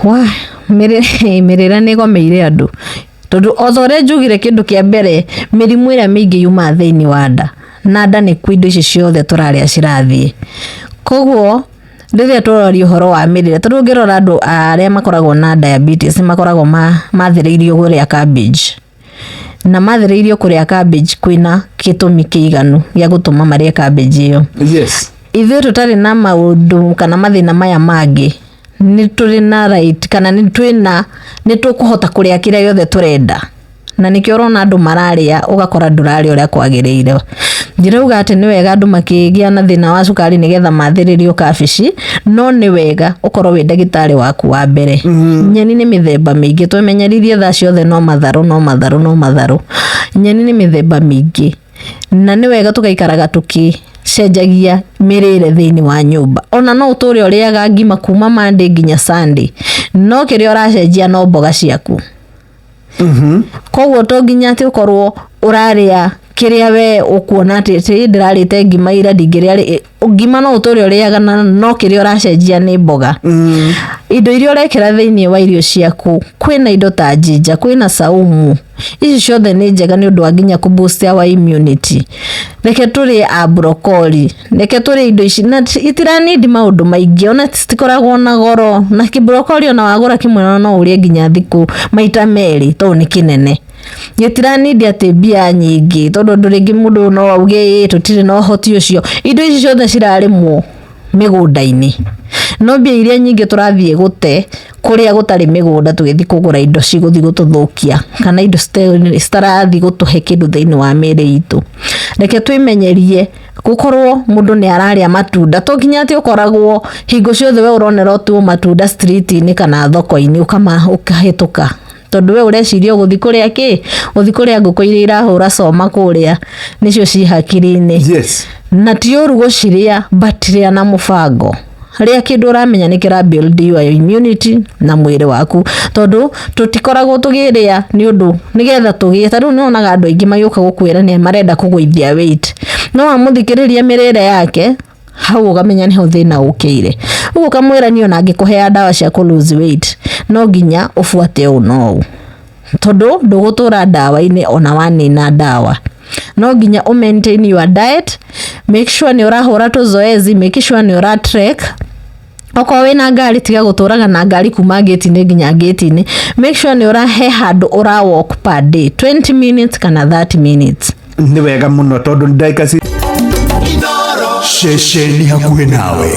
Wa mĩrĩre nĩ ĩgomeire andũ, tondũ o ta ũrĩa njugire kĩndũ kĩa mbere, mĩrimũ ĩrĩa mĩingĩ yumaga thĩinĩ wa nda, na nda nĩkuo indo ici ciothe tũrarĩa cirathiĩ. Koguo rĩrĩa tũraria ũhoro wa mĩrĩre, tondũ ũngĩrora andũ arĩa makoragwo na diabetes nĩ makoragwo mathĩrĩirio kũrĩa cabbage, na mathĩrĩirio kũrĩa cabbage kwĩna gĩtũmi kĩiganu gĩa gũtũma marĩe cabbage ĩyo. Ithuĩ tũtarĩ na maũndũ kana mathĩna maya mangĩ, nĩ tũrĩ na right kana nĩ twĩna nĩ tũkũhota kũrĩa kĩrĩa gĩothe tũrenda, na nĩkĩo ũrona andũ mararĩa, ũgakora ndũrarĩa ũrĩa kwagĩrĩire. Ndirauga atĩ nĩ wega andũ makĩgĩa na thĩna wa cukari nĩgetha mathĩrĩrio kabici, no nĩ wega ũkorwo wĩ ndagĩtarĩ waku wa mbere. Nyeni nĩ mĩthemba mĩingĩ, twemenyeririe thaa ciothe no matharũ, no matharũ, no matharũ. Nyeni nĩ mĩthemba mĩingĩ, na nĩ wega tũgaikaraga tũkĩcenjagia mĩrĩre thĩinĩ wa nyũmba. Ona no ũtũre ũrĩaga ngima kuma Monday nginya Sunday, no kĩrĩa ũracenjia no mboga ciaku. Koguo to nginya atĩ ũkorwo ũrarĩa kĩrĩa we ũkuona atĩ atĩ ndĩrarĩte ngima ira, ndingĩrĩa ngima. No ũtũre ũrĩaga na no kĩrĩa ũracenjia nĩ mboga. Indo iria ũrekĩra thĩinĩ wa irio ciaku, kwĩna indo ta ginger, kwĩna saumu, ici ciothe nĩ njega nĩ ũndũ wa nginya kũ boost our immunity. Reke tũrĩe a broccoli, reke tũrĩe indo ici na itiranindi maũndũ maingĩ, ona citikoragwo na goro. Na kĩbrokoli ona wagũra kĩmwe no ũrĩe nginya thikũ maita merĩ, tondũ nĩ kĩnene, gĩtiranindi atĩ mbia nyingĩ, tondũ andũ rĩngĩ mũndũ no auge, "Ĩ, tũtirĩ na ũhoti ũcio." Indo ici ciothe cirarĩmwo mĩgũnda-inĩ, no mbia iria nyingĩ tũrathiĩ gũte kũrĩa gũtarĩ mĩgũnda, tũgĩthiĩ kũgũra indo cigũthiĩ gũtũthũkia kana indo citarathiĩ gũtũhe kĩndũ thĩinĩ wa mĩĩrĩ itũ. Reke twĩmenyerie gũkorwo mũndũ nĩ ararĩa matunda. To nginya atĩ ũkoragwo hingo ciothe we ũronera tu matunda street-inĩ kana thoko-inĩ ũkama ũkahĩtũka, tondũ we ũreciria ũgũthiĩ kũrĩa kĩ, ũthiĩ kũrĩa ngũkũ iria irahũra coma kũrĩa nĩcio ci hakiri-inĩ. Na ti ũru gũcirĩa, but rĩa na mũbango. Rĩa kĩndũ ũramenya nĩ kĩra build your immunity na mwĩrĩ waku, tondũ tũtikoragwo tũgĩrĩa nĩ ũndũ nĩgetha tũgĩe. Ta rĩu nĩ wonaga andũ aingĩ magĩũka gũkwĩra nĩ marenda kũgũithia weight, no wamũthikĩrĩria mĩrĩre yake hau ũkamenya nĩho thĩna ũkĩire. Ũguo ũkamwĩra, niĩ ona ngĩkũhea ndawa cia kũ lose weight, no nginya ũbuate ũũ na ũũ, tondũ ndũgũtũra ndawa-inĩ. Ona wanina ndawa, no nginya ũ maintain your diet. Make sure nĩ ũrahũra tũzoezi, make sure nĩ ũra trek. Okorwo wĩna ngari, tiga gũtũraga na ngari kuma ngĩti-inĩ nginya ngĩti-inĩ. Make sure nĩ ũrahe handũ ũra walk per day, 20 minutes kana 30 minutes. Nĩ wega mũno, tondũ ndagĩka ci Ceceni hakuhĩ nawe.